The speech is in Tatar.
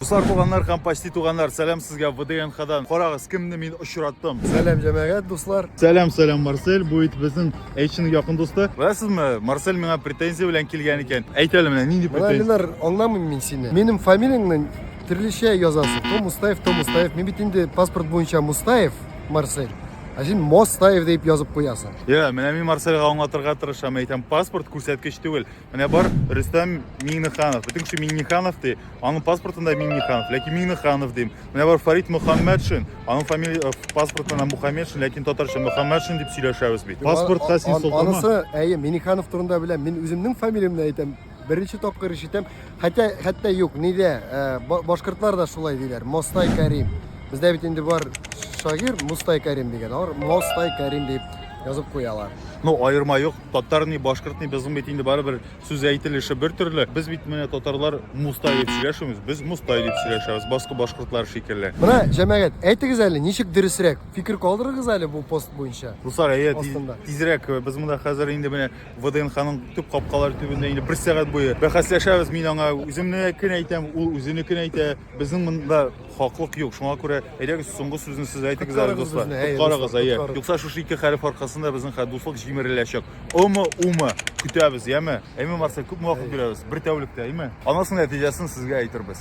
Дуслар, туганнар һәм почти туганнар, сәлам сезгә ВДНХ-дан. Карагыз, кемне мин очраттым. Сәлам җәмәгать, дуслар. Сәлам, сәлам, Марсель. Бу бит безнең Әйтченең якын дусты. Беләсезме, Марсель миңа претензия белән килгән икән. Әйт әле менә, нинди Менә, претензия? Ленар, аңламыйм мин сине. Минем фамилияңне төрлечә язасың. То Мустаев, то Мустаев. Мин бит инде паспорт буенча Мустаев, Марсель. Ә син Мостаев дип язып куясың. Я, менә мин Марсельгә аңлатырга тырышам, әйтәм, паспорт күрсәткеч түгел. Менә бар Рөстәм Миңнеханов. Бөтен кеше Миңнеханов ди. Аның паспортында Миңнеханов, ләкин Миңнеханов дим. Менә бар Фарид Мөхәммәтшин. Аның фамилия э, паспортында Мухаммедшин, ләкин татарча Мөхәммәтшин дип сөйләшәбез бит. Паспортка син сылтама. Анысы, әйе, Миңнеханов турында беләм. Мин үземнең фамилиямне әйтәм. Беренче тапкыр ишетәм. Хәтта хәтта юк, нидә, э, башкортлар да шулай диләр. Мостай Карим. Бездә бит инде бар шагыйрь Мустай Карим дигән. Алар Мостай Карим дип язып куялар. Ну, аерма юк. Татар ни, башкорт ни, безнең бит инде барыбер сүз әйтелеше бер төрле. Без бит менә татарлар Мустай дип сөйләшмибез, без Мустай дип сөйләшәбез, башка башкортлар шикелле. Менә, җәмәгать, әйтегез әле, ничек дөресрәк? Фикер калдырыгыз әле бу пост буенча. Дуслар, әйе, тизрәк, без монда хәзер инде менә ВДНХның төп капкалары төбендә инде бер сәгать буе бәхәсләшәбез. Мин аңа үземнекен әйтәм, ул үзенекен әйтә. Безнең монда хаклык юк. Шуңа күрә, әйдәгез, соңгы сүзне сез әйтегез әле, дуслар. Коткарыгыз, әйе. Юкса шушы ике хәреф аркасында безнең хәзер дуслык җимереләчәк. Омы, умы. Көтәбез, яме? Әйме, Марсель, күпме вакыт бирәбез? Бер тәүлектә, әйме? Аннан соң нәтиҗәсен сезгә әйтербез.